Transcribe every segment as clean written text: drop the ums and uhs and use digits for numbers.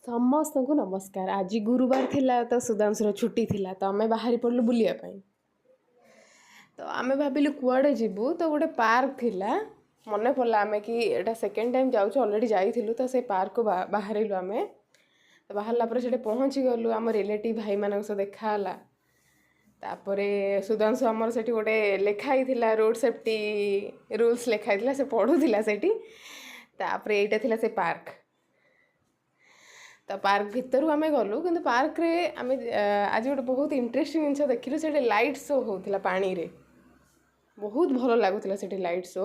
ସମସ୍ତଙ୍କୁ ନମସ୍କାର। ଆଜି ଗୁରୁବାର ଥିଲା ତ ସୁଧାଂଶୁର ଛୁଟି ଥିଲା, ତ ଆମେ ବାହାରି ପଡ଼ିଲୁ ବୁଲିବା ପାଇଁ। ତ ଆମେ ଭାବିଲୁ କୁଆଡ଼େ ଯିବୁ, ତ ଗୋଟେ ପାର୍କ ଥିଲା। ମନେ ପଡ଼ିଲା ଆମେ କି ଏଇଟା ସେକେଣ୍ଡ ଟାଇମ୍ ଯାଉଛୁ, ଅଲରେଡ଼ି ଯାଇଥିଲୁ, ତ ସେ ପାର୍କକୁ ବାହାରିଲୁ ଆମେ। ତ ବାହାରିଲା ପରେ ସେଠି ପହଞ୍ଚିଗଲୁ, ଆମ ରିଲେଟିଭ୍ ଭାଇମାନଙ୍କ ସହ ଦେଖା ହେଲା। ତାପରେ ସୁଧାଂଶୁ ଆମର ସେଠି ଗୋଟେ ଲେଖା ହେଇଥିଲା ରୋଡ଼ ସେଫ୍ଟି ରୁଲ୍ସ ଲେଖା ହେଇଥିଲା, ସେ ପଢ଼ୁଥିଲା ସେଇଠି। ତାପରେ ଏଇଟା ଥିଲା ସେ ପାର୍କ। ତ ପାର୍କ ଭିତରୁ ଆମେ ଗଲୁ, କିନ୍ତୁ ପାର୍କରେ ଆମେ ଆଜି ଗୋଟେ ବହୁତ ଇଣ୍ଟରେଷ୍ଟିଂ ଜିନିଷ ଦେଖିଲୁ। ସେଠି ଲାଇଟ୍ ଶୋ ହେଉଥିଲା ପାଣିରେ, ବହୁତ ଭଲ ଲାଗୁଥିଲା ସେଠି ଲାଇଟ୍ ଶୋ।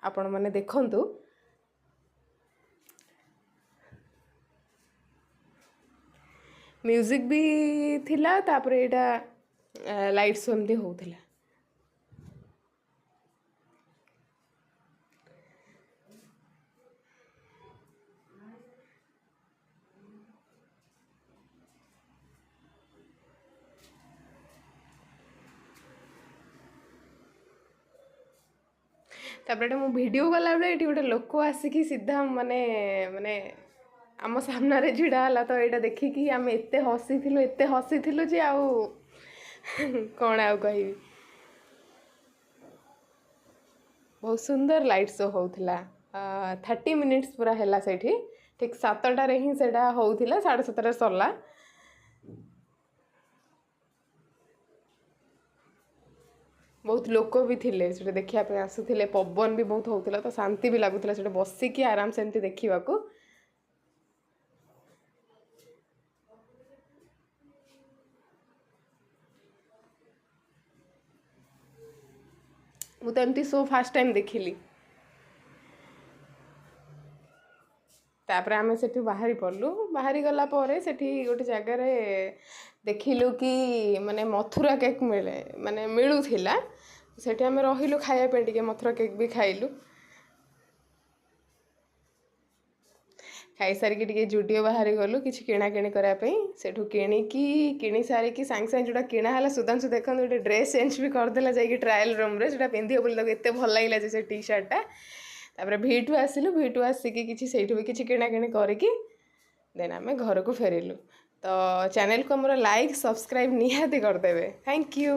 ଆପଣମାନେ ଦେଖନ୍ତୁ। ମ୍ୟୁଜିକ୍ ବି ଥିଲା, ତାପରେ ଏଇଟା ଲାଇଟ୍ ଶୋ ଏମିତି ହେଉଥିଲା। ତାପରେ ଏଇଟା ମୁଁ ଭିଡ଼ିଓ କଲାବେଳେ ଏଇଠି ଗୋଟେ ଲୋକ ଆସିକି ସିଧା ମାନେ ମାନେ ଆମ ସାମ୍ନାରେ ଛିଡ଼ା ହେଲା। ତ ଏଇଟା ଦେଖିକି ଆମେ ଏତେ ହସିଥିଲୁ, ଏତେ ହସିଥିଲୁ ଯେ ଆଉ କ'ଣ ଆଉ କହିବି। ବହୁତ ସୁନ୍ଦର ଲାଇଟ୍ ଶୋ ହେଉଥିଲା। 30 ମିନିଟ୍ସ ପୁରା ହେଲା ସେଇଠି, ଠିକ୍ 7ଟାରେ ହିଁ ସେଇଟା ହେଉଥିଲା, 7:30ରେ ସରିଲା। ବହୁତ ଲୋକ ବି ଥିଲେ ସେଠି ଦେଖିବା ପାଇଁ ଆସୁଥିଲେ, ପବନ ବି ବହୁତ ହେଉଥିଲା, ତ ଶାନ୍ତି ବି ଲାଗୁଥିଲା ସେଠି ବସିକି ଆରାମସେ ଏମିତି ଦେଖିବାକୁ। ମୁଁ ତ ଏମିତି ଶୋ ଫାର୍ଷ୍ଟ ଟାଇମ୍ ଦେଖିଲି। ତାପରେ ଆମେ ସେଠୁ ବାହାରି ପଡ଼ିଲୁ। ବାହାରି ଗଲା ପରେ ସେଠି ଗୋଟେ ଜାଗାରେ ଦେଖିଲୁ କି ମାନେ ମଥୁରା କେକ୍ ମିଳେ, ମାନେ ମିଳୁଥିଲା। ସେଠି ଆମେ ରହିଲୁ ଖାଇବା ପାଇଁ, ଟିକେ ମଥୁରା କେକ୍ ବି ଖାଇଲୁ। ଖାଇସାରିକି ଟିକେ ଜୁଡ଼ିଓ ବାହାରି ଗଲୁ କିଛି କିଣାକିଣି କରିବା ପାଇଁ। ସେଠୁ କିଣି ସାରିକି ସାଙ୍ଗେ ସାଙ୍ଗେ ଯେଉଁଟା କିଣା ହେଲା, ସୁଧାଂଶୁ ଦେଖନ୍ତୁ ଗୋଟେ ଡ୍ରେସ୍ ଚେଞ୍ଜ ବି କରିଦେଲା ଯାଇକି ଟ୍ରାଏଲ୍ ରୁମ୍ରେ, ସେଇଟା ପିନ୍ଧିବ ବୋଲି ତାକୁ ଏତେ ଭଲ ଲାଗିଲା ଯେ ସେ ଟି ସାର୍ଟଟା। ତାପରେ ଭିଟୁ ଆସିଲୁ, ଭିଟୁ ଆସିକି କିଛି ସେଇଠୁ ବି କିଛି କିଣାକିଣି କରିକି ଦେନ୍ ଆମେ ଘରକୁ ଫେରିଲୁ। ତ ଚ୍ୟାନେଲକୁ ଆମର ଲାଇକ୍ ସବସ୍କ୍ରାଇବ୍ ନିହାତି କରିଦେବେ। Thank you.